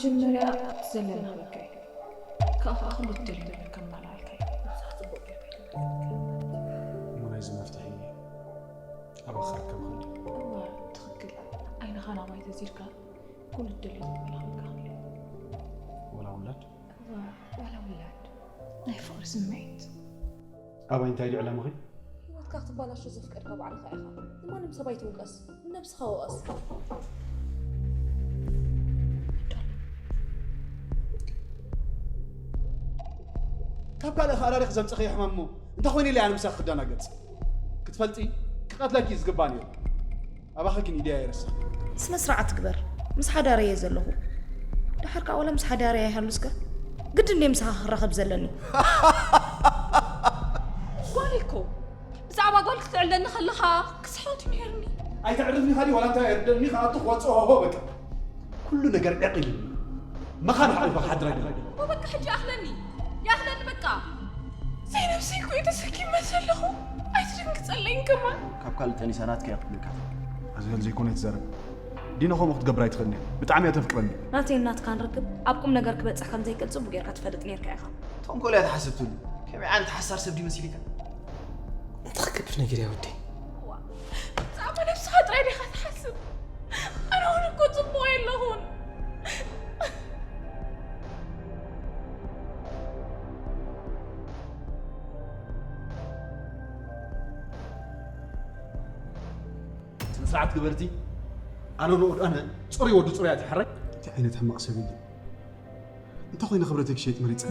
መጀመርያ እቲ ዘለኒ ክበካ እዩ። ካብኣ ኩሉ እትደልዮ ነገር ከማልኣልካ እዩ። ንስኻ ጽቡቕ ጌርካ ኣይተረድእካን። እሞ ናይዚ መፍትሒ ኣበይ ክረክብ እኽእል? እወ፣ ትኽክል። ዓይንኻ ናባይ ተዚርካ ኩሉ እትደልዮ ዘመላኽተካ ክእል። ወላ ውላድ? እወ፣ ዋላ ውላድ። ናይ ፍቕሪ ስምዒት። ኣባይ እንታይ ድዩ ዕላማኺ? ህይወትካ ክትባላሾ ዘፍቀድካ ባዕልኻ ኢኻ። ንማንም ሰብ ኣይትውቀስ። ንነብስኻ ውቐስ። ካብ ካልእ ከኣራሪኽ ዘምጽእኽዮ ሕማም እሞ እንታይ ኮይነ ኢለ ኣነ ምሳኺ ክደናገጽ? ክትፈልጢ ክቐትለኪ እዩ ዝግባእ ነይሩ። ኣባኺ ግን ኢደይ ኣይረስዕን። ስነ ስርዓት ግበር። ምስ ሓዳረይ እየ ዘለኹ። ድሓር ከኣ ዋላ ምስ ሓዳረይ ኣይሃሉስከ ግድን ድየ ምሳኻ ክራኸብ ዘለኒ? ጓል እኮ ብዛዕባ ጓል ክትዕለኒ ከለኻ ክስሕት ነይርኒ። ኣይተዕርፍኒ ካሊ ዋላ እንታይ ኣይርደኒ ከኣቱ ክወጽኦ ሆሆ በቃ። ኩሉ ነገር ዕቕ ኢሉ መኻን ሓሊፋ ክሓድር ኣይደልን። እሞ በቃ ሕጂ ይኣኽለኒ። ይኣኽለኒ በቃ። ዘይነብሰይ እኮ እየ ተሰኪመ ዘለኹ። ኣይትደንግጸለይን ከማን። ካብ ካልእ ጠኒሳ ናትካ እየ ክብለካ። ኣዝበል ዘይኮነ ኣይትዛረብ። ዲና ከምኡ ክትገብር ኣይትኽእልን እያ። ብጣዕሚ እያ ተፍቅረኒ። ናተይን ናትካን ርክብ ኣብ ቁም ነገር ክበጽሕ ከም ዘይክእል ጽቡቕ ጌርካ ትፈልጥ ኔርካ ኢኻ። ተንኮል እያ ትሓስብ ትህሉ። ከመይ ዓይነት ሓሳር ሰብ ድዩ መሲልካ? እንታይ ክገብር ነገር እያ ወደይ? እዋ፣ ብዛዕባ ነብስኻ ጥራይ ዲኻ ትሓስብ? ኣነ እውን እኮ ጽቡቕ የለኹን። ስነ ስርዓት ግበርቲ። ኣነ ንኡድ ኣነ ጽሩይ ወዲ ጽሩይ እያ ትሕረይ። እንታይ ዓይነት ሕማቕ ሰብ እዩ? እንታይ ኮይነ ክብረተይ ክሸይጥ መሪጸ?